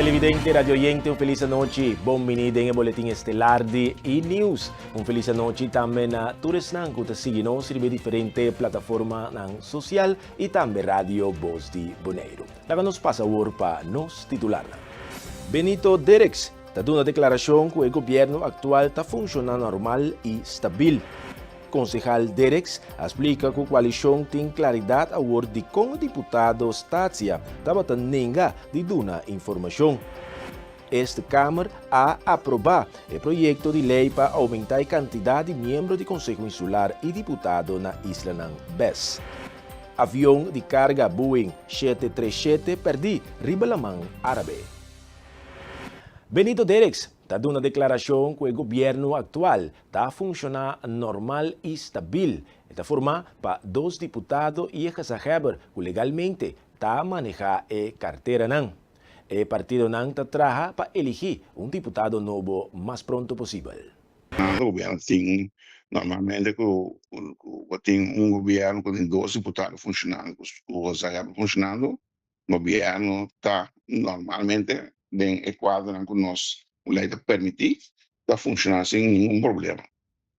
Televidente, radio oyente, un felis anochi. Bon bini den e boletin estelar di E-News. Un felis anochi tambe na tur esnan ku ta sigui nos riba e diferente plataformanan sosial i tambe Radio Bos di Boneiru. Laga nos pasa awor pa nos titularnan. Benito Derks ta duna deklarashon ku e gobièrnu aktual ta funshoná normal i stabil. Konsehal Derks a splika ku koalishon tin klaridat awor dikon diputado Statia tabata nenga di duna informashon. Eerste Kamer a aprobá e proyekto di lei pa oumentá e kantidat di miembro di Konseho Insular i diputado na islanan bes. Avion di karga Boeing 737 pèrdí riba laman Árabe. Benito Derks ta duna deklarashon ku e gobièrnu aktual ta funshoná normal i stabil. E ta formá pa dos diputado i e gezaghebber ku legalmente ta manehá e karteranan. E partidonan ta traha pa eligí un diputado nobo mas pronto posibel. Gobièrnu tin normalmente ku bo tin un gobièrnu ku tin dos diputado funshonando ku gezaghebber funshonando. Gobièrnu ta normalmente den e kuadronan ku nos lei ta permití ta funshoná sin ningun problema.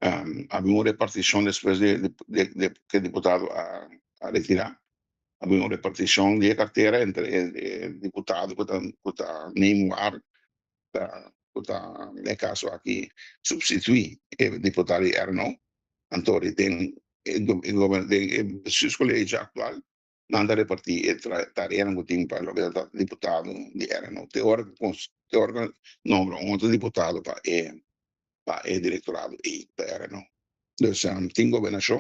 A bin un repartishon despues di ku e diputado a retirá, a bin un repartishon di e kartera entre e diputado ku ta ku ta neem waar ku ta den e kaso aki supstituí e diputado di RNO, anto den e bestuurscollege aktual Nan ta repartí e tareanan ku tin pa loke ta diputado di RNO te ora ku te ora ku nombra un otro diputado pa e pa e direktorado ei pa RNO. Dus tin gobernashon,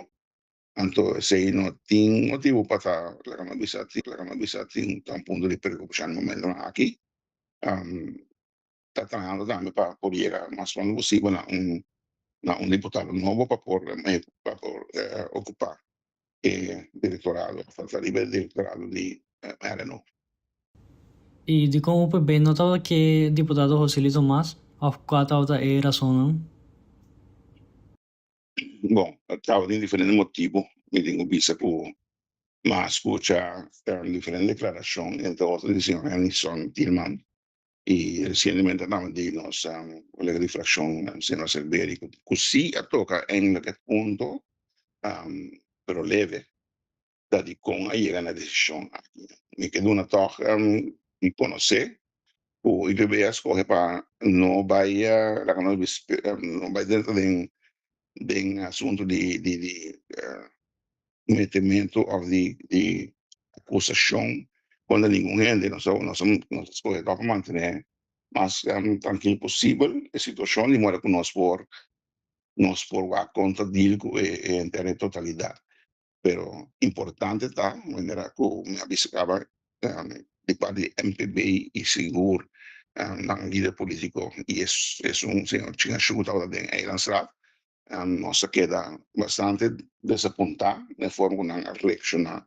anto esei no tin motibu pa ta laga nos bisa laga nos bisa tin ta un punto di preokupashon na momentonan aki. Ta trahando tambe pa por yega mas pronto posibel na un na un diputado nobo pa por pa por okupá e direktorado òf ta riba e direktorado di RNO. I dikon UPB no tabata ke diputado Joselito mas òf kua tabata e rasonnan? Bon, tabatin diferente motibu. Mi tin ku bisa ku mi a skucha diferente deklarashon, entre otro di señor Hennyson Tielman i resientemente tambe di nos kolega di frakshon señor Silveri ku si a toka eindelijk e punto pero leve ta dikon a yega na e desishon aki. Mi ke duna tòg di konosé ku IPB a skohe pa no bai laga nos bisa no bai drenta den den asuntu di di metementu of di di akusashon kontra ningun hende. Nos a nos a nos a skohe tòg pa mantené mas trankil posibel e situashon di moda ku nos por nos por wak kon ta deal ku e e henter e totalidat. Pero importante ta manera ku mi a bisa kaba di parti di MPB i sigur nan lider politiko i esun señor Chingashu ku tabata den Eilandsraad Nos a keda bastante desapuntá den forma ku nan a reakshoná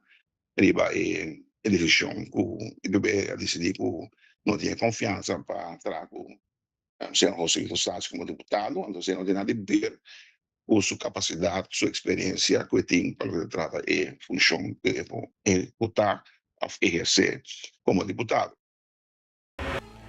riba e desishon ku IPB a disidí ku no tin e konfiansa pa traha ku señor José Eustasio komo diputado. Anto esei no tin nada di ber ku su kapasidat, su eksperensia ku e tin pa loke ta trata e funshon ku e por ehekutá òf ehersé komo diputado.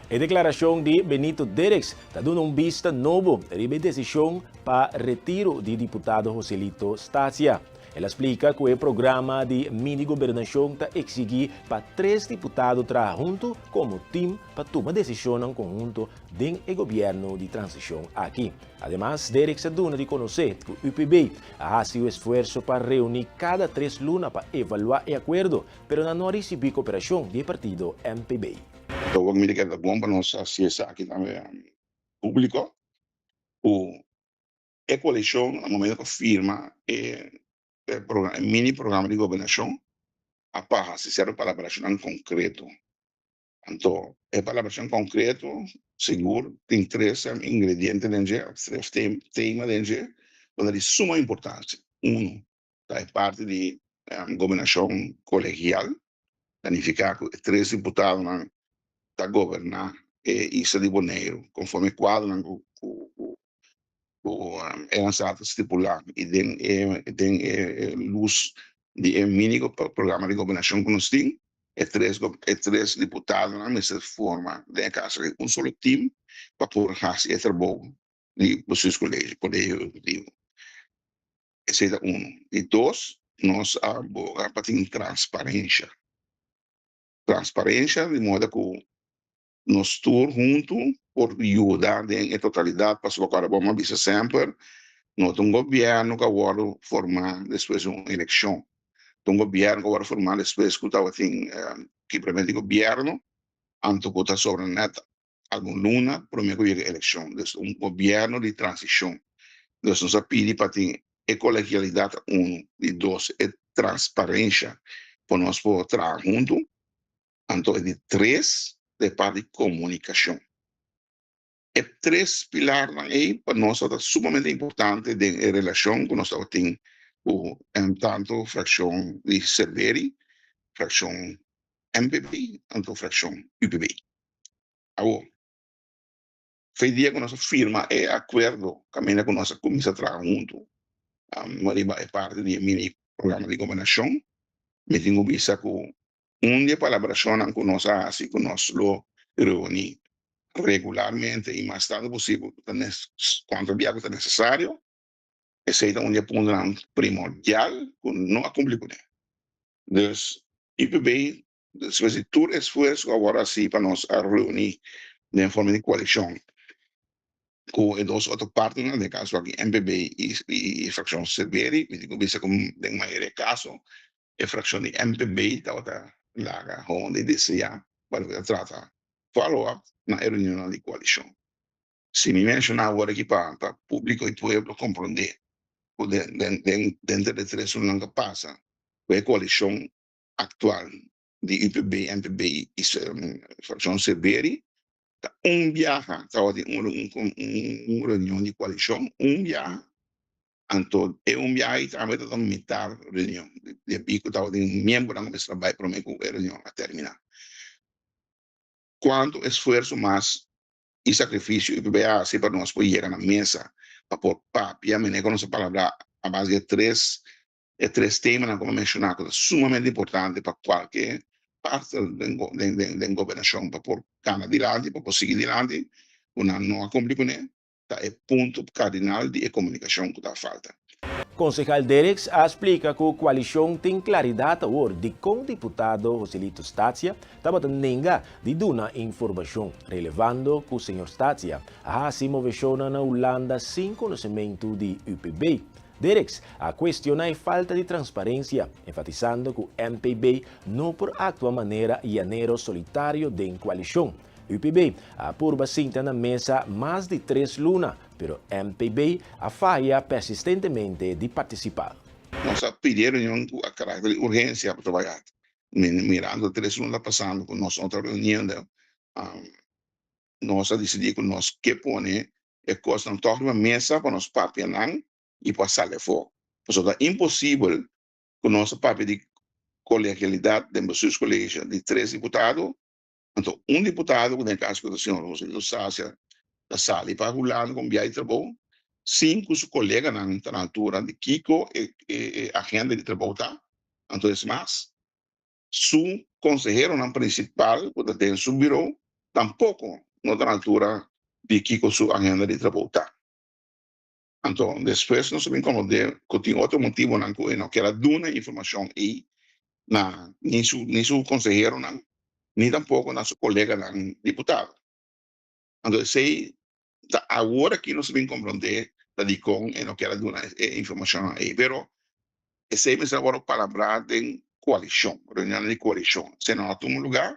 E deklarashon di Benito Derks ta duna un bista nobo riba e desishon pa retiro di diputado Joselito Statia. El a splika ku e programa di mini-gobernashon ta eksigí pa tres diputado traha huntu komo tim pa tuma desishonnan konhunto den e gobièrnu di transishon aki. Ademas, Derks a duna di konosé ku UPB a hasi un esfuerso pa reuní kada tres luna pa evaluá e akuerdo pero nan no a risibí koperashon di e partido MPB. Awor mi ta keda bon pa nos hasi esaki tambe públiko ku e koalishon na momento ku firma e e mini programa di gobernashon a pa hasi sierto palabrashonnan konkreto. Anto e palabrashon konkreto sigur tin tres ingrediente den dje òf tres tema den dje ku ta di suma importansia. Uno, ta e parti di gobernashon kolegial, ta nifiká ku e tres diputadonan ta goberná e isla di Boneiru konforme e kuadronan ku e ansa ta stipulá i den e den e lus di e mini programa di gobernashon ku nos tin. E tres diputadonan mester forma den e kaso aki un solo team pa por hasi e trabou di bestuurscollege, kolegio ehekutivo. Esei ta unu. Di dos, nos a boga pa tin transparensha. Transparensha di moda ku nos tur huntu por yuda den e totalidat, pasobra ku bo a bisa semper, no ta un gobièrnu ku a wòrdu formá despues di un elekshon, ta un gobièrnu ku a wòrdu formá despues ku tabatin kibramentu di gobièrnu, anto ku ta sobra nèt algun luna promé ku yega elekshon, dus un gobièrnu di transishon. Dus nos a pidi pa tin e kolegialidat unu, di dos e transparensha pa nos por traha huntu. Anto e di tres ta e parti di komunikashon. E tres pilarnan ei pa nos ta sumamente importante den e relashon ku nos tabatin ku tantu frakshon di Serveri, frakshon MPB anto frakshon UPB. Awor, fe dia ku nos a firma e akuerdo kaminda ku nos a kuminsá traha huntu riba e parti di e mini programa di gobernashon, mi tin ku bisa ku un di e palabrashonnan ku nos a hasi ku nos lo reuní regularmente i mas tantu posibel kuantu bia ku ta nesesario, esei ta un di e puntonan primordial ku no a kumpli kuné. Dus UPB despues di tur esfuerso ku a wòrdu hasi pa nos a reuní den forma di koalishon ku e dos otro partinan, den e kaso aki MPB i frakshon Severi, mi tin ku bisa ku den mayoria kaso e frakshon di MPB tabata laga hon di deseá pa loke ta trata follow up na e reunionnan di koalishon. Si mi menshoná awor aki pa públiko i pueblo komprondé ku den denter di tres lunanan ku a pasa ku e koalishon aktual di UPB, MPB i frakshon Severi ta un biaha tabatin un reunion di koalishon, un biaha. Anto e un biaha ei tambe ta un mitar reunion, debí ku tabatin miembronan ku mester a bai promé ku e reunion a terminá. Kuantu esfuerso mas i sakrifisio UPB a hasi pa nos por yega na mesa pa por papia manera ku nos a palabrá a base di e tres e tres temanan ku mi a menshoná ku ta sumamente importante pa kualke parte den gobernashon pa por kana dilanti, pa por sigui dilanti ku nan no a kumpli kuné. Ta e punto kardinal di e komunikashon ku ta falta. Konsehal Derks a splika ku koalishon tin klaridat awor dikon diputado Joselito Statia tabata nenga di duna informashon, relevando ku señor Statia a hasi moveshonnan na Hulanda sin konosementu di UPB. Derks a kuestiona e falta di transparensia, enfatisando ku MPB no por aktua manera llanero solitario den koalishon. UPB a purba sinta na mesa mas di tres luna, pero MPB a faya persistentemente di partisipá. Nos a pidi e reunion ku a karakter di urgensia pasobra ya mirando tres luna ta pasando ku nos no ta reuniendo, nos a disidí ku nos ke pone e kosnan tòg riba mesa pa nos papia nan i pa sali afó. Pasobra ta imposibel ku nos a papia di kolegialidat den bestuurscollege di tres diputado. Anto un diputado ku den kaso ku ta señor José Luis Sacia ta sali pa Hulanda ku un biaha di trabou sin ku su koleganan ta na altura di kiko e e agenda di trabou ta. Anto es mas, su konseheronan prinsipal ku ta den su biro tampoko no ta na altura di kiko su agenda di trabou ta. Anto despues nos a bin komprondé ku tin otro motibonan ku e no kier a duna e informashon ei na ni su ni su konseheronan ni tampoko na su koleganan diputado. Anto esei ta awor aki nos a bin komprondé ta dikon e no kier a duna e informashonnan ei. Pero esei mester a wòrdu palabrá den koalishon, reunionnan di koalishon. Esei no a tuma lugá.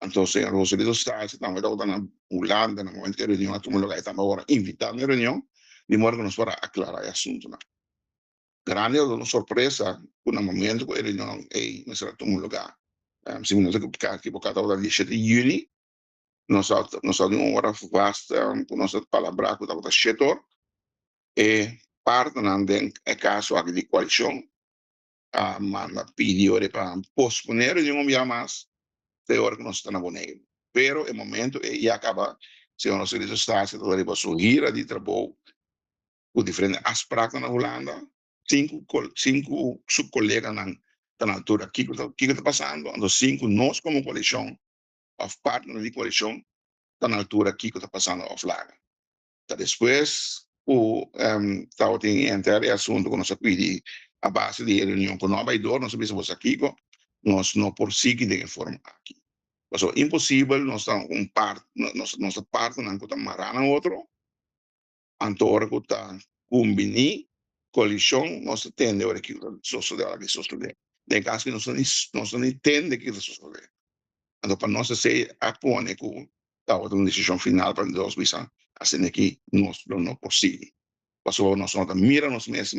Anto señor Joselito Statie tambe tabata na Hulanda na momento ku e reunion a tuma lugá. E tambe a wòrdu invitá na e reunion di modo ku nos por a aklará e asuntunan. Grandi a duna sorpresa ku na momento ku e reunion ei mester a tuma lugá, si mi no ta ekiboká tabata dieshete di yüni, nos a nos a tin un ora vast ku nos a palabrá ku tabata shete or. E partnernan den e kaso aki di koalishon a manda pidi ora pa posponé reunion un bia mas te ora ku nos ta na Boneiru. Pero e momento ei ya kaba señor Joselito Statia tabata riba su gira di trabou ku diferente afspraknan na Hulanda sin ku sin ku su koleganan. ta na altura kiko ta kiko ta pasando, anto sin ku nos komo koalishon òf partner di koalishon ta na altura kiko ta pasando òf laga. Ta despues ku tabatin henter e asuntu ku nos a pidi a base di e reunion ku no a bai dor, nos a bisa bo sa kiko, nos no por sigui den e forma aki. Pasobra imposibel nos ta un part, nos nos ta partnernan ku ta mará na otro, anto ora ku ta kumbiní koalishon nos ta tende ora kiko ta sosodé, ora ki sosodé. Den kaso ki nos no ni nos no ni tende kiko ta sosodé. Anto pa nos esei a pone ku Tabata un desishon final pa nos bisa asina aki nos lo no por sigui, pasobra nos no ta mira nos mes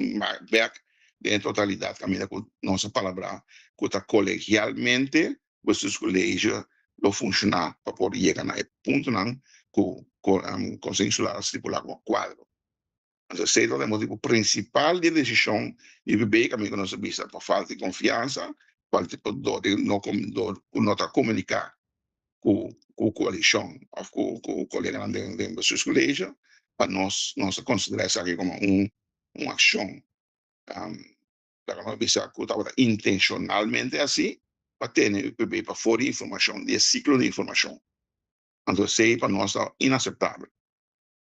bek den e totalidat kaminda ku nos a palabrá ku ta kolegialmente Bestuurscollege lo funshoná pa por yega na e puntonan ku Konseho Insular a stipulá komo kuadro. Anto esei tabata e motibu prinsipal di e desishon di UPB kaminda ku nos a bisa pa falta di konfiansa, falta dor di no dor ku no ta komuniká ku ku koalishon òf ku ku koleganan den den bestuurscollege pa nos nos a konsiderá esaki komo un un akshon laga nos bisa ku tabata intenshonalmente hasi pa tene UPB pafó di informashon di e siklo di informashon. Anto esei pa nos ta inaseptabel.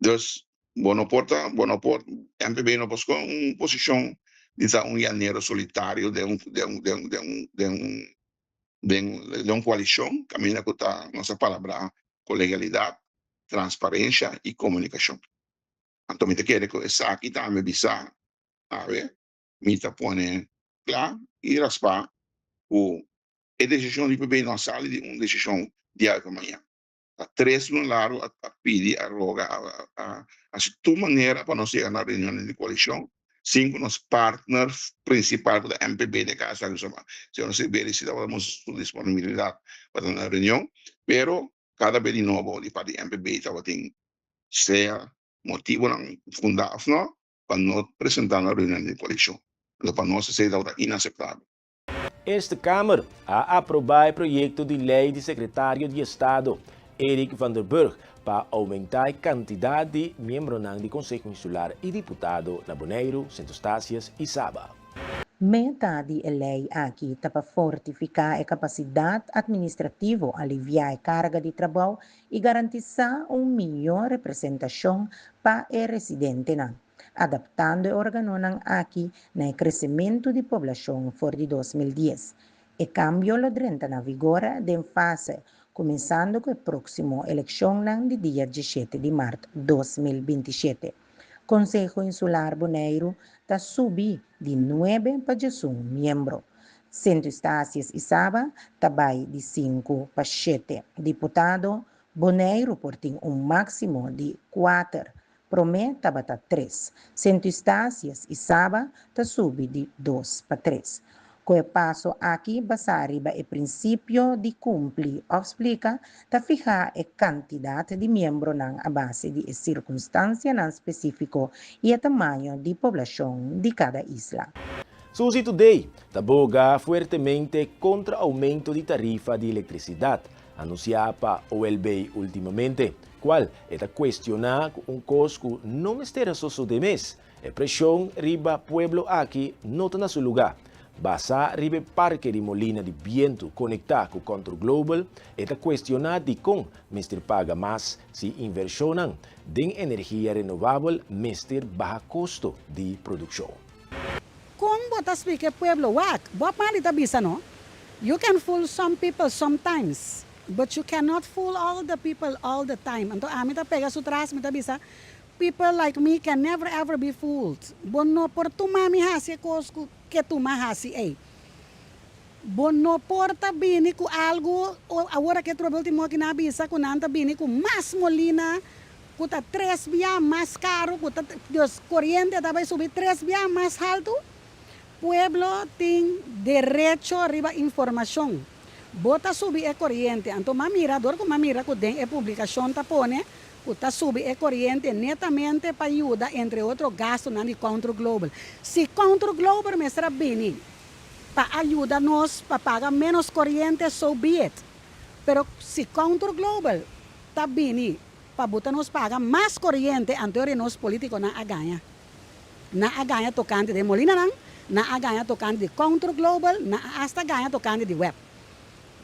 Dus, bo no por ta, bo no por, MPB no por scoge un posicion di ta un llanero solitario den un, den un, den un, den un, den un, den, den un coalicion caminda cu ta nos a palabrá colegialidad, transparencia y comunicacion. Anto mi ta kere cu esaki tambe bisa awe, mi ta pone cla y raspa cu e decision di UPB no a sali di un decision di awe pa mañan. Pa tres luna largu a pidi, a roga, a hasi tur manera pa nos yega na reunionnan di koalishon sin ku nos partner prinsipal ku ta MPB den e kaso aki señor Silveri si tabata mustra su disponibilidat pa ta na reunion, pero kada bes di nobo di parti MPB tabatin sea motibonan fundá òf no pa no presentá na reunionnan di koalishon. Anto pa nos esei tabata inaseptabel. Eerste Kamer a aprobá e proyekto di lei di Sekretario di Estado, Eric van der Burg, pa oumentá e kantidat di miembronan di Konseho Insular i diputado na Boneiru, Sint Eustatius i Saba. Meta di e lei aki ta pa fortifiká e kapasidat atministrativo, aliviá e karga di trabou i garantisá un mihó representashon pa e residentenan. adaptando e organonan aki na e kresementu di poblashon for di 2010. E kambio lo drenta na vigor den fase, kuminsando ku e próksimo elekshonnan di dia 17 di mart 2027. Konseho Insular Boneiru ta subi di nuebe pa 11 miembro. Sint Eustatius i Saba ta bai di sinku pa shete. Diputado, Boneiru por tin un máksimo di kuater. Promé tabata tres. Sint Eustatius i Saba ta subi di dos pa tres. Ku e paso aki basá riba e prinsipio di kumpli òf splika, ta fihá e kantidat di miembronan a base di e sirkunstansianan spesífiko i e tamaño di poblashon di kada isla. Suzy Today ta boga fuertemente kontra oumento di tarifa di elektrisidat anunsiá pa OLB últimamente. Cual e ta cuestiona cu un cos cu no mester a sosode mes. E presion riba pueblo aki no ta na su luga. Basa riba e parke di molina di bientu conecta cu Contour Global, e ta cuestiona dicon mester paga mas si inversionnan den energia renovabel mester baha costo di produccion. Kon bo ta splika e pueblo? Wak, Bob Marley ta bisa no, You can fool some people sometimes, but you cannot fool all the people all the time. Anto ami ta pega su tras, mi ta bisa, People like me can never ever be fooled. Bo no por tuma mi hasi e kos ku ke tuma hasi ei. Bo no por ta bini ku algu, awor aki atrobe ultimo aki nan a bisa ku nan ta bini ku mas molina ku ta tres bia mas karu, ku ta, dus koriente ta bai subi tres bia mas haltu. Pueblo tin derecho riba informashon. Bo ta subi e koriente. Anto m'a mira, dor ku m'a mira ku den e publikashon ta pone ku ta subi e koriente netamente pa yuda entre otro gastunan di Counter Global. Si Counter Global mester a bini pa a yuda nos pa paga ménos koriente, so be it. Pero si Counter Global ta bini pa buta nos paga mas koriente, anto ora nos politikonan a gaña. Nan a gaña tokante den molinanan. Nan a gaña tokante di Counter Global, nan a asta gaña tokante di web.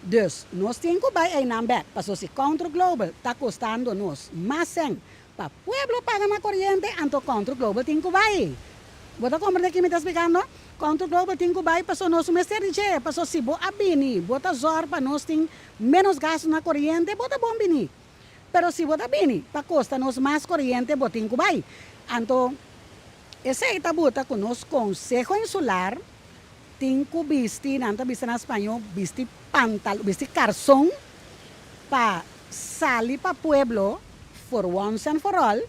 Dus, nos tin ku bai einan bèk, paso si Counter Global ta kostando nos mas sèn pa pueblo paga na koriente, anto Counter Global tin ku bai. Bo ta komprendé ki mi ta splikando? Counter Global tin ku bai paso nos mester di dje, paso si bo a bini, bo ta zòrg pa nos tin ménos gastu na koriente, bo ta bon bini. Pero si bo ta bini pa kosta nos mas koriente bo tin ku bai. Anto esei ta buta ku nos Konseho Insular tin ku bisti, nan ta bisa na spañó, bisti pantal, bisti karson pa sali pa pueblo for once and for all.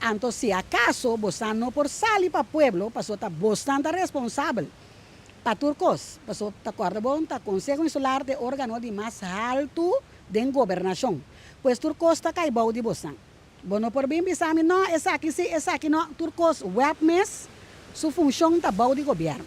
Anto si akaso bosnan no por sali pa pueblo paso ta bosnan ta responsabel pa tur kos. Paso ta kòrda bon ta Konseho Insular ta e organo di mas haltu den gobernashon. Pues tur kos ta kai bou di bosnan. Bo no por bin bisa mi, no, esaki si, esaki no. Tur kos web mes su funshon ta bou di gobièrnu.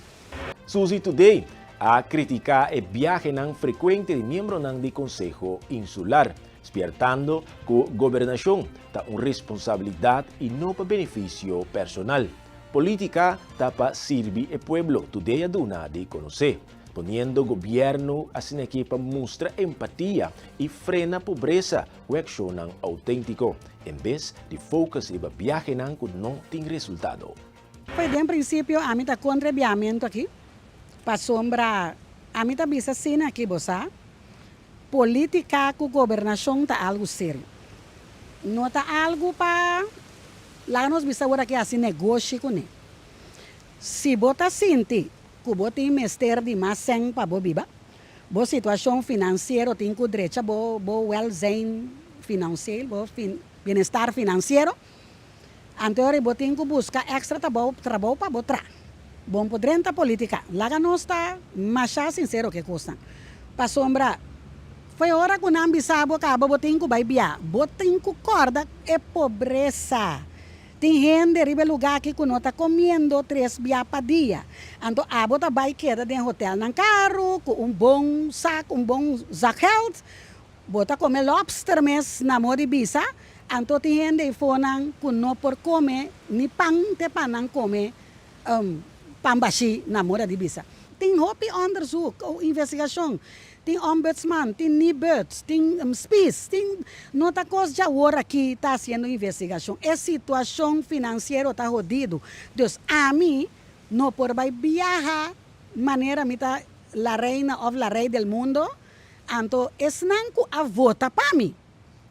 Suzy Today a kritiká e biahenan frekuente di miembronan di Konseho Insular, spiertando ku gobernashon ta un responsabilidat i no pa benefisio personal. Polítika ta pa sirbi e pueblo, Today a duna di konosé. Poniendo gobièrnu asina aki pa mustra empatia i frena pobresa ku akshonnan outéntiko, en bes di focus riba biahenan ku no tin resultado. Pues den prinsipio ami ta kontra e biahamentu aki, pasobra ami ta bisa asina aki, bo sa, politika ku gobernashon ta algu serio. No ta algu pa laga nos bisa awor aki hasi negoshi kuné. Si bo ta sinti ku bo tin mester di mas sèn pa bo biba, bo situashon finansiero tin ku drecha bo bo welzijn financieel, bo bienestar finansiero, anto ora bo tin ku buska èkstra trabou trabou pa bo tra. Bon por drenta politika. Laga nos ta masha sinsero ku e kosnan. Pasobra fo'i ora ku nan bisa bo kaba bo tin ku bai bia, bo tin ku kòrda e pobresa. Tin hende riba e lugá aki ku no ta komiendo tres bia pa dia. Anto abo ta bai keda den hotelnan karu ku un bon sak, un bon zakgeld. Bo ta kome lobster mes na mo di bisa. Anto tin hende eifonan ku no por kome ni pan te pa nan kome pan bashí na moda di bisa. Tin hopi onderzoek o investigashon Tin ombudsman, tin Nibud, tin Spies, tin no ta kos djawor aki ta hasiendo investigashon. E situashon finansiero ta hodido. Dus ami no por bai biaha manera mi ta la reina of la rey del mundo, anto esnan ku a vota pa mi,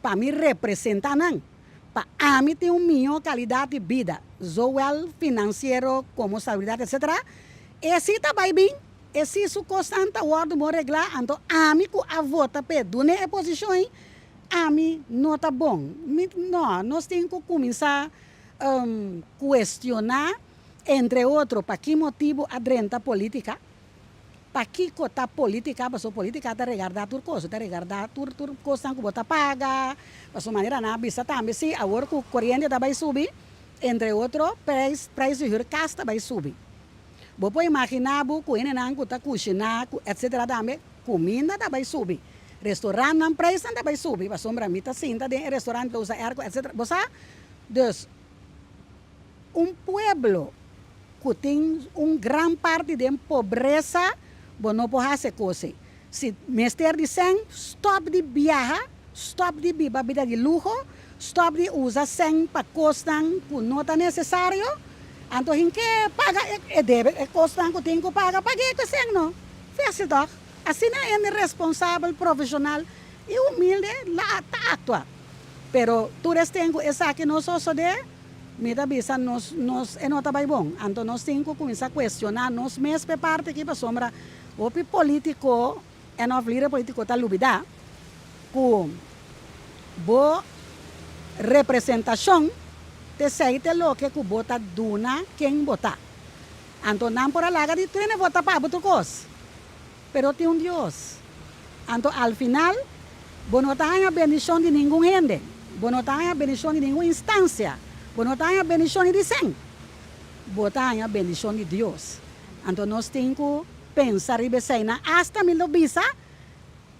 pa mi representa nan, pa ami tin un mihó kalidat di bida, zowel finansiero komo stabilidat etcetera, e si ta bai bin. E si su kosnan ta wòrdu bon reglá, anto ami ku a vota p'e dun'é e posishon ei, ami no ta bon. Mi, no, nos tin ku kuminsá kuestioná, entre otro, pa ki motibu a drenta polítika, pakiko ta polítika, pasobra polítika ta regardá tur kos, ta regardá tur tur kosnan ku bo ta paga, pasobra manera nan a bisa tambe si awor ku koriente ta bai subi, entre otro, preis preis di hür kas ta bai subi. Bo por imaginá bo ku hendenan ku ta kushiná ku etsetera tambe, kuminda ta bai subi, restorantnan preisnan ta bai subi pasobra mi ta sinta den e restorant ta usa airco etsetera, bo sa? Dus un pueblo ku tin un gran parti den pobresa bo no por hasi e kos ei. Si mester di sèn, stòp di biaha, stòp di biba bida di luho, stòp di usa sèn pa kosnan ku no ta nesesario. Anto hin ke paga e debe, e kosnan ku tin ku paga, pag'é ku e sèn no. Fásil tòg? Asina hende responsabel, profeshonal i humilde la ta aktua. Pero tur esten ku esaki no sosodé, mi ta bisa nos nos e no ta bai bon. Anto nos tin ku kuminsá kuestioná nos mes p'e parti aki pasobra Hopi politico en of lider politico ta lubida cu bo representacion t'esey t'e loke cu bo ta duna ken bo ta. Anto nan por a laga di trene vota pa bo tur cos, pero tin un Dios. Anto al final bo no ta haña bendicion di ningun hende, bo no ta haña bendicion di ningun instancia, bo no ta haña bendicion ni di cen, bo ta haña bendicion di Dios. Anto nos tin ku pensa riba eseinan asta mi lo bisa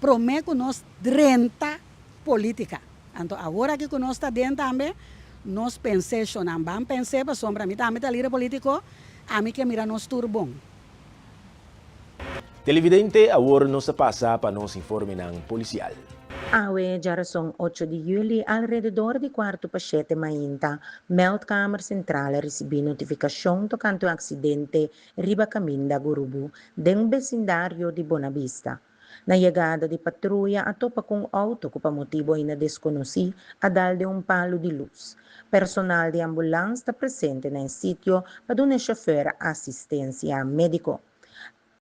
promé ku nos drenta polítika. Anto awor aki ku nos ta den tambe nos pens'e shonnan. Ban pens'e pasobra mi tambe ta lider polítiko, ami ke mira nos tur bon. Televidente, awor nos ta pasa pa nos informenan polisial. Awe djarason ocho di yüli alrededor di kuartu pa shete mainta, Meldkamer Sentral a risibí notifikashon tokante un aksidente riba kaminda Gurubu den besindario di Bonabista. Na yegada di patruya a topa ku un outo ku pa motibu ainda deskonosí a dal den un palu di lus. Personal di ambulans ta presente na e sitio pa duna e shofer asistensia médiko.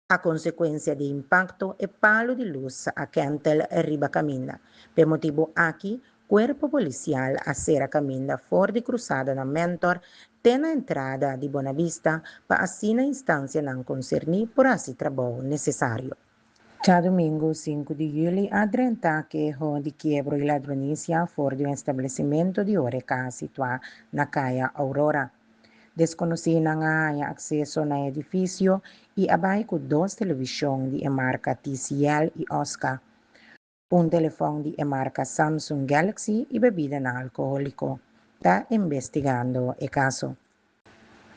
A konsekuensia di e impakto e palu di lus a kèntel riba kaminda. P'e motibu aki kuerpo polisial a sera kaminda for di krusada na Mentor te na entrada di Bonabista pa asina instansianan konserní por hasi trabou nesesario. Djadumingu sinku di yüli a drenta keho di kiebro i ladronisia for di un establesimentu di horeca situá na Kaya Aurora. Deskonosínan a haña akseso na e edifisio i a bai ku dos televishon di e marka TCL i Oscar, un telefòn di e marka Samsung Galaxy i bebidanan alkohóliko. Ta investigando e kaso.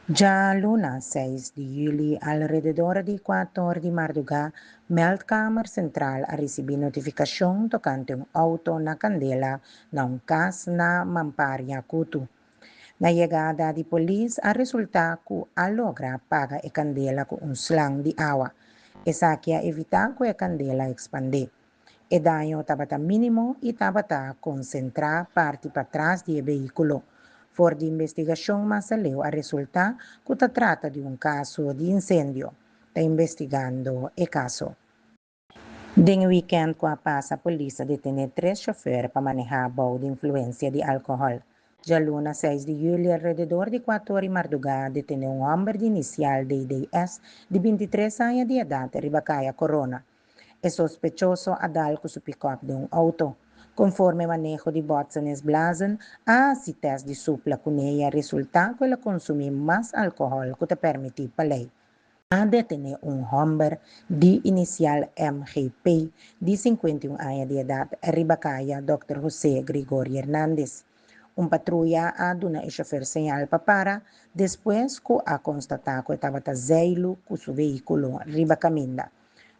Djaluna seis di yüli alrededor di kuator di mardugá Meldkamer Sentral a risibí notifikashon tokante un outo na kandela na un kas na Mamparia Kutu. Na yegada di polis a resultá ku a logra paga e kandela ku un slang di awa. Esaki a evitá ku e kandela ekspandé. E daño tabata mínimo i tabata konsentrá parti patras di e vehíkulo. For di investigashon mas aleu a resultá ku ta trata di un kaso di insendio. Ta investigando e kaso. Den e wikènt ku a pasa polis a detené tres shofèr pa manehá bou di influensia di alkohòl. Djaluna seis di yüli alrededor di kuater or i mardugá a detené un hòmber di inisial DDS di 23 aña di edat riba Kaya Korona. E sospechoso a dal ku su pikòp den un outo. Konforme maneho di botsen es blazen a hasi tèst di supla kuné i a resultá ku el a konsumí mas alkohòl ku ta pèrmití pa lei. A detené un hòmber di inisial MGP di 51 aña di edat riba kaya Dòkter José Gregorio Hernandez. Un patruya a duna e shofer señal pa para despues ku a konstatá ku e tabata zeilu ku su vehíkulo riba kaminda.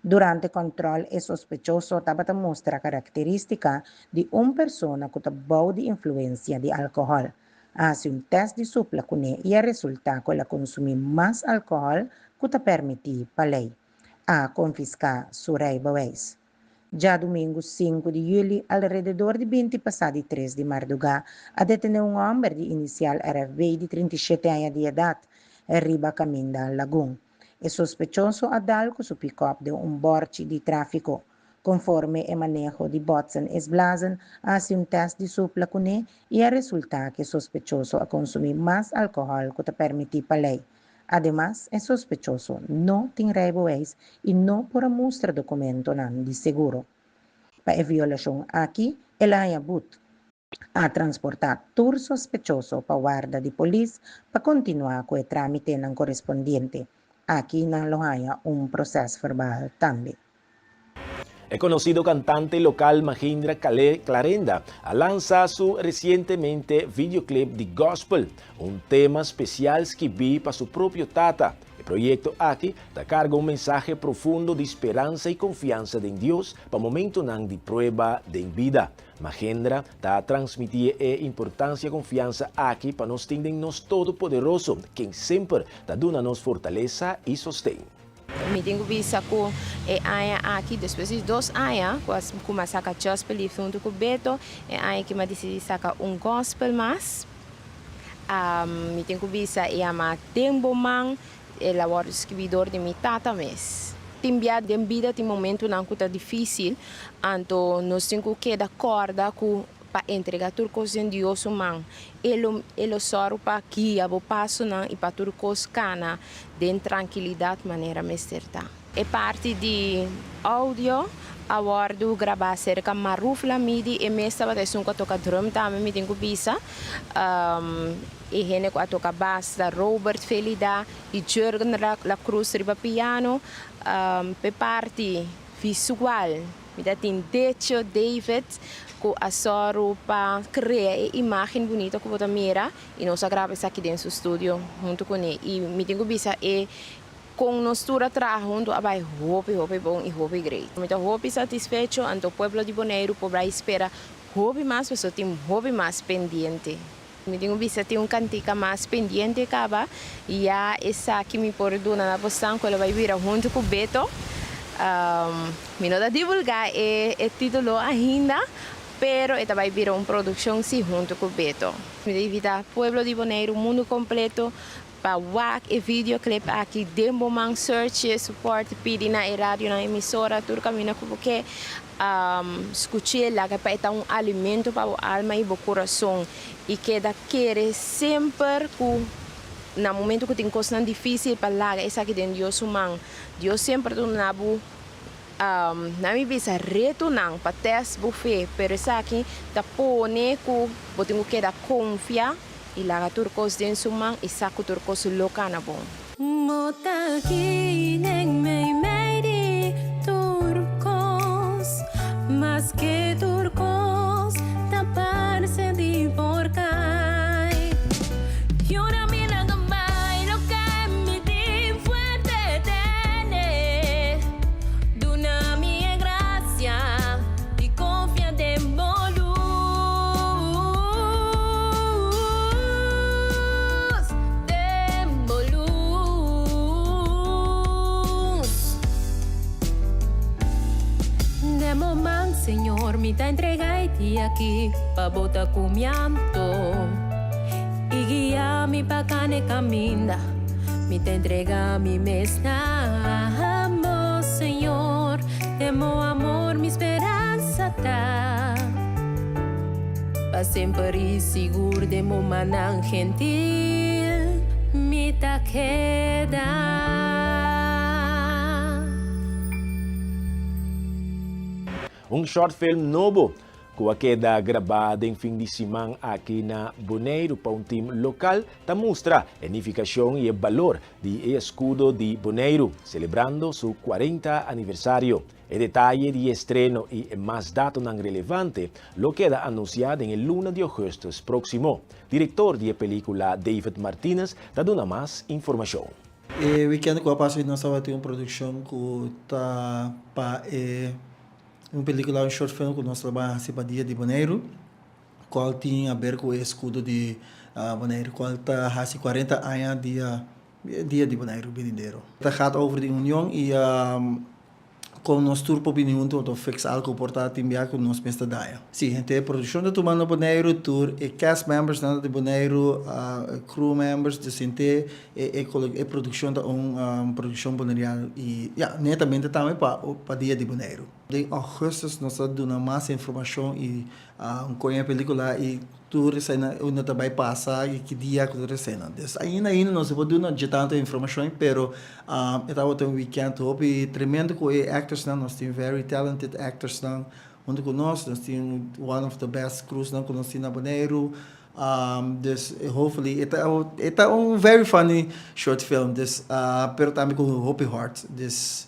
Durante kòntròl e sospechoso tabata mustra karakterístika di un persona ku ta bou di influensia di alkohòl. A hasi un tèst di supla kuné i a resultá ku el a konsumí mas alkohòl ku ta pèrmití pa lei. A konfiská su reibeweis. Djadumingu sinku di yüli, alrededor di binti pasá di tres di mardugá, a detené un hòmber di inisial RFB di 37 aña di edat riba kaminda Lagun. E sospechoso a dal ku su pikòp den un bòrchi di tráfiko. Konforme e maneho di botsen es blazen, a hasi un tèst di supla kuné i a resultá ku e sospechoso a konsumí mas alkohòl ku ta pèrmití pa lei. Ademas, e sospechoso no tin reibeweis i no por a mustra dokumentonan di seguro. Pa e violashon aki, el a haña but. A transportá tur sospechoso pa warda di polis pa kontinuá ku e trámitenan korespondiente. Aki nan lo haña un prosèsverbal tambe. E konosido kantante lokal Mahendra Clarenda a lansa su resientemente videoclip di gospel, un tema spesial skibí pa su propio tata. E proyekto aki ta karga un mensahe profundo di speransa i konfiansa den Dios pa momentonan di prueba den bida. Mahendra ta transmití e importansia konfiansa aki pa nos tin den nos Todopoderoso, ken semper ta duna nos fortalesa i sosten. Mi tin ku bisa ku e aña aki, despues di dos aña ku a ku mi a saka Just Believe huntu ku Beto, e aña aki mi a disidí saka un gospel mas. Mi tin ku bisa e yama Den Bo Man, el a wòrdu skibí dor di mi tata mes. Tin bia den bida tin momentunan ku ta difísil, anto nos tin ku keda kòrda ku pa entregá tur kos den Dios su man. E lo e lo sòru pa guia bo pasonan i pa tur kos kana den trankilidat manera mester ta. E parti di audio a wòrdu grabá serka Maruf Lamidi, e mes tabata esun ku a toka drum tambe mi tin ku bisa. E hende ku a toka bas ta Robert Felida i Jurgen La Cruz riba piano. P'e parti visual mi ta tin Decho David ku a sòru pa krea e imágen bunita ku bo ta mira i nos a graba esaki den su studio huntu kuné. I mi tin ku bisa e. Kon nos tur a traha huntu a bai hopi hopi bon i hopi great. Mi ta hopi satisfecho, anto pueblo di Boneiru por bai spera hopi mas pasobra tin hopi mas pendiente. Mi tin ku bisa tin un kantika mas pendiente kaba ya esaki mi por duna na bosnan ku lo bai bira huntu ku Beto. Mi no ta divulgá e título ainda, pero e ta bai bira un produkshon si huntu ku Beto. Mi ta invitá pueblo di Boneiru, mundu kompleto pa wak e videoclip aki den bo man, search e, support, pidi na e radionan, emisora, tur kaminda ku bo ke skuch'é, laga pa e ta un alimento pa bo alma i bo kurason i keda kere semper ku na momento ku tin kosnan difísil pa laga esaki den Dios su man. Dios semper ta duna bo Na mi bisa retonan pa test bo fe, pero esaki ta pone ku bo tin ku keda konfia i laga tur kos den su man i sa ku tur kos lo kana bon. Bo ta aki den meimei di tur kos, maske tur kos ta parse di por kai. Yura mi laga bai loke mi tin fuerte tene. Duna mi e gracia di confia den bo luz, den bo luz. Den bo man, Señor, mi ta entrega e dia aki pa bo ta cu mi anto. I guia mi pa kane kaminda. Mi ta entrega mi mes na bo, Señor. Den bo amor mi speransa ta. Pa semper i sigur den bo mannan gentil mi ta keda. Un short film nobo ku a keda grabá den fin di siman aki na Boneiru pa un tim lokal ta mustra e nifikashon i e balor di e eskudo di Boneiru, selebrando su 40 aniversario. E detaye di e estreno i e mas datonan relevante lo keda anunsiá den e luna di ougùstùs próksimo. Direktor di e pelíkula David Martinez ta duna mas informashon. E wikènt ku a pasa nos tabatin un produkshon ku ta pa e Un pelicula, un short film cu nos ta bay haci pa Dia di Boneiru, cual tin haber cu e escudo di Boneiru, cual ta haci 40 aña dia Dia di Boneiru binidero. Ta gaat over di union y con nos tur por bini hunto pa fix algo cu por ta tin bia cu nos mes ta daña. Si, henter e produccion ta tuma na Boneiru, tur e cast members nan ta di Boneiru, crew members, dus henter E e produkshon ta un produkshon boneriano i ya, netamente tambe pa pa Dia di Boneiru. Den ougùstùs nos ta duna mas informashon i kon e pelikula i tur esena unda ta bai pasa i ki dia ku tur esena. Dus ainda ainda nos no por duna dje tantu informashon pero e tabata un wikènt hopi tremendo ku e actorsnan, nos tin very talented actorsnan huntu ku nos, nos tin one of the best crewsnan ku nos tin na Boneiru. Dus hopefully e ta e ta un very funny short film dus pero tambe ku hopi hart dus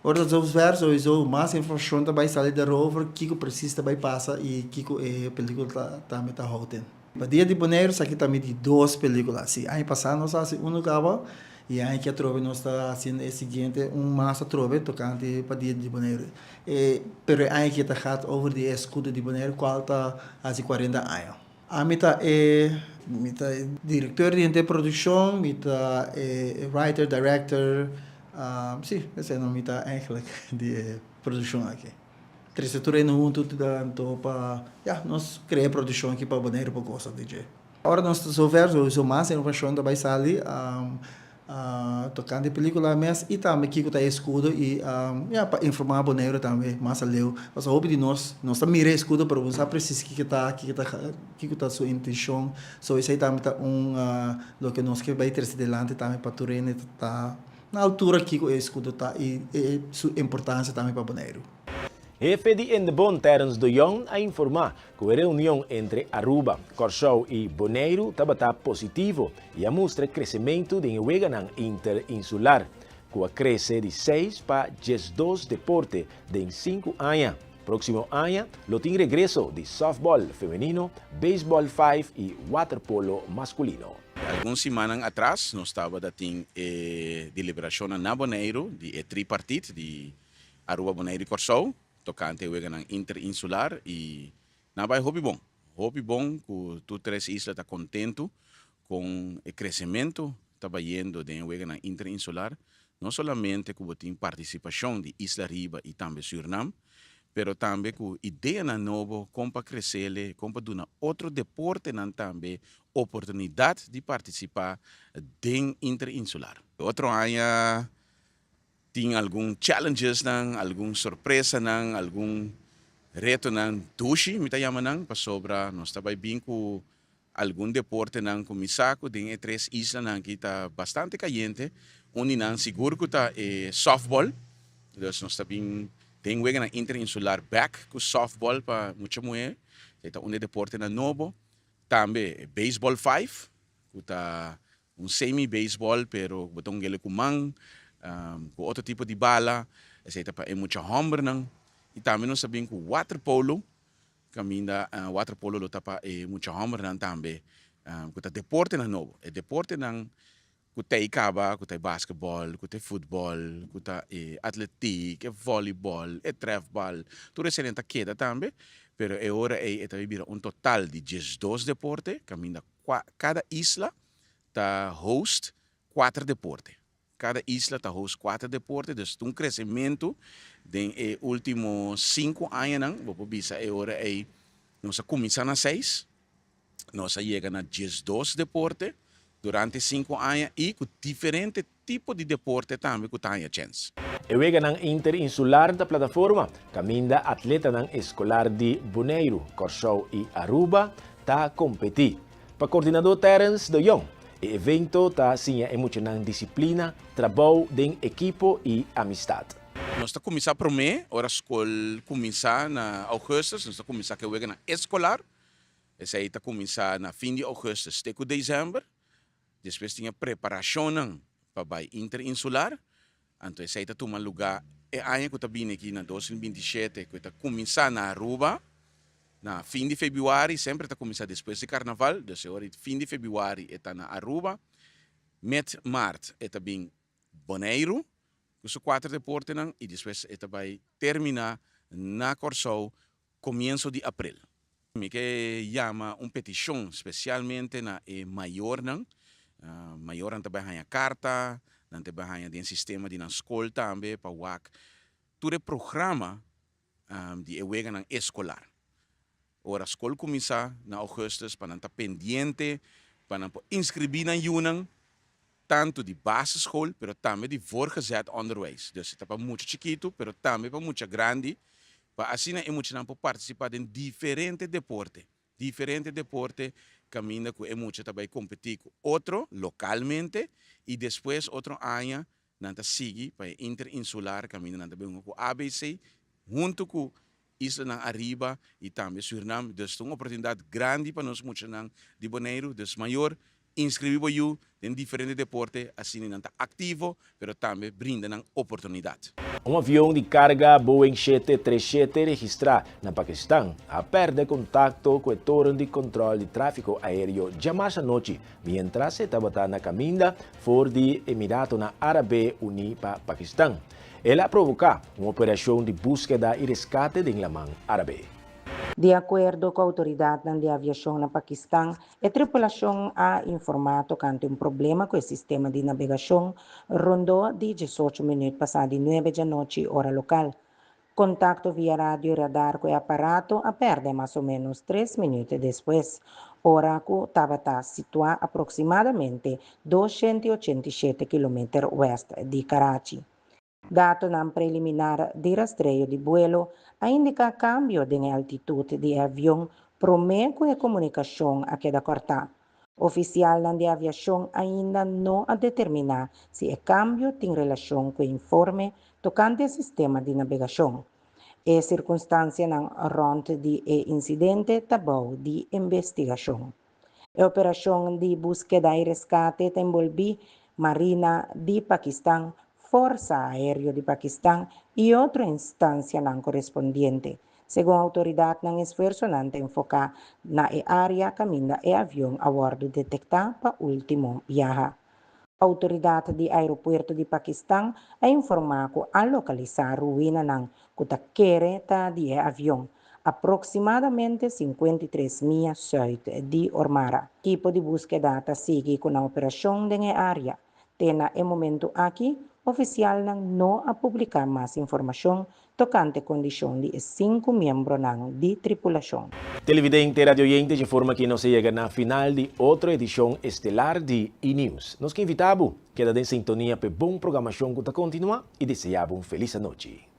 ora ta zover sowieso mas informashon ta bai sali daarover kiko precies ta bai pasa i kiko e pelikula ta tambe ta houdt in. Pa dia di Boneiru esaki ta mi di dos pelikula si aña pasa nos a hasi uno kaba i aña aki atrobe nos ta hasiendo e siguiente un mas atrobe tokante pa dia di Boneiru. E pero e aña aki ta gaat over di e escudo di Bonaire cual ta haci 40 aña. Ami ta e mi ta e directeur di henter produccion, mi ta e writer, director, si esey no mi ta eigenlijk di e produccion aki. Trece tur hende hunto anto pa ya nos crea e produccion aki pa Bonaire por goza di dje. Ora nos ta zover sowieso mas informacion ta bay sali tocante e pelicula mes y tambe kico ta e escudo y ya pa informa Boneiru tambe mas aleu pasobra hopi di nos nos ta mira e escudo pero bo no sa precies kico ta kico ta kico ta su intencion so esey tambe ta un loke nos ke bay trece delante tambe pa tur hende ta na altura kico e escudo ta y su importancia tambe pa Boneiru. Hefe di Indebon Terence de Jong a informa ku e reunion entre Aruba, Kòrsou i Boneiru tabata positivo i a mustra kresementu den e weganan interinsular, ku a krese di seis pa 12 deporte den sinku aña. Próksimo aña lo tin regreso di sòftbòl femenino, beisbòl five i waterpolo maskulino. Algun simannan atras nos tabata tin e deliberashonnan na Boneiru di e tripartit di Aruba, Boneiru i Kòrsou tokante e weganan interinsular i nan a bai hopi bon. Hopi bon ku tur tres isla ta kontentu kon e kresementu ta bayendo den e weganan interinsular, no solamente ku bo tin partisipashon di Isla Riba i tambe Sürnam, pero tambe ku ideanan nobo kon pa kresele, kon pa duna otro deportenan tambe oportunidat di partisipá den interinsular. Otro aña tin algun challengesnan, algun sorpresanan, algun retonan dushi mi ta yama nan, pasobra nos ta bai bin ku Algun deportenan ku mi sa ku den e tres islanan aki ta bastante kayente. Un di nan sigur ku ta e softball. Dus nos ta bin den weganan interinsular bek ku softball pa mucha muhé. Esei ta un di e deportenan nobo. Tambe e baseball five ku ta un semi baseball pero ku bo ta hung'el ku man, ku otro tipo di bala. Esei ta pa e mucha hòmbernan. I tambe nos ta bin ku waterpolo. Kaminda waterpolo lo ta pa e mucha hòmbernan tambe ku ta deportenan nobo. E deportenan ku ta ei kaba, ku ta e basketbòl, ku ta e futbòl, ku ta e atletik, e vòlibòl, e trèfbal, tur eseinan ta keda tambe, pero e ora ei e ta bira un total di 12 deporte kaminda kada isla ta host kuater deporte. Kada isla ta host kuater deporte, dus ta un kresementu den e ultimo sinku añanan. Bo por bisa e ora ei nos a kuminsá na seis, nos a yega na 12 deporte durante sinku aña i ku diferente tipo di deporte tambe ku ta haña chèns. E weganan interinsular ta plataforma kaminda atletanan eskolar di Boneiru, Kòrsou i Aruba ta kompetí. Pa kordinadó Terence de Jong, e evento ta siña e muchanan disiplina, trabou den ekipo i amistat. Nos ta kuminsá promé ora skol kuminsá na ougùstus, nos ta kuminsá ku e weganan eskolar. Esei ta kuminsá na fin di ougùstus te ku desèmber. Despues tin e preparashonnan pa bai interinsular. Anto esei ta tuma lugá e aña ku ta bini aki na 2027 ku e ta kuminsá na Aruba na fin di febrüari, semper ta kuminsá despues di karnaval, dus e ora di fin di febrüari e ta na Aruba, met mart e ta bin Boneiru ku su kuater deportenan i despues e ta bai terminá na Kòrsou komienso di aprel. Mi ke yama un petishon spesialmente na e mayornan. Mayornan ta bai haña karta, nan ta bai haña den sistema di nan skol tambe pa wak tur e programa di e weganan eskolar. Ora skol kuminsá na ougùstùs pa nan ta pendiente pa nan por inskribí nan yunan tantu di basisschool pero tambe di voorgezet onderwijs. Dus e ta pa mucha chikitu pero tambe pa mucha grandi pa asina e muchanan por participa den diferente deporte, diferente deporte caminda cu e mucha ta bay competi cu otro localmente y despues otro aña nan ta sigui pa e interinsular caminda nan ta bay hunga cu ABC hunto cu islanan ariba y tambe Surinam. Dus ta un oportunidad grandi pa nos muchanan di Boneiru. Dus mayor, inscribi bo yu den diferente deporte, asina nan ta activo, pero tambe brinda nan oportunidad. Un avion di carga Boeing 737 registra na Pakistan a perde contacto cu e toren di control di trafico aereo djamas anochi mientras e tabata na caminda for di Emiratonan Arabe Uni pa Pakistan. El a provoká un operashon di búskeda i reskate den Laman Árabe. Di akuerdo ku outoridatnan di aviashon na Pakistan, e tripulashon a informá tokante un problema ku e sistema di nabegashon rondó di 18 minüt pasá di nuebe djanochi ora lokal. Kontakto via radio i radar ku e aparato a pèrdè mas o ménos tres minüt despues, ora ku tabata situá aproksimadamente 287 kilometer wèst di Karachi. Datonan preliminar di rastreo di buelo a indiká kambio den e altitut di e avion promé ku e komunikashon a keda kòrtá. Ofisialnan di aviashon ainda no a determiná si e kambio tin relashon ku e informe tokante e sistema di nabegashon. E sirkunstansianan rònt di e insidente ta bou di investigashon. E operashon di búskeda i reskate ta enbolbí Marina di Pakistan, Forsa Aéreo di Pakistan i otro instansianan korespondiente. Segun outoridatnan esfuersonan ta enfoká na e área kaminda e avion a wòrdu detektá pa último biaha. Outoridat di aeropuerto di Pakistan a informá ku a lokalisá ruinanan ku ta kere ta di e avion, aproksimadamente 53 mia sùit di Ormara. Ekipo di búskeda ta sigui ku nan operashon den e área. Te na e momentu aki, ofisialnan no a publiká mas informashon tokante kondishon di e sinku miembronan di tripulashon. Televidente, radioyente, dje forma aki nos a yega na final di otro edishon estelar di E-News. Nos ke invitá bo keda den sintonia p'e bon programashon ku ta kontinuá i deseá bo un felis anochi.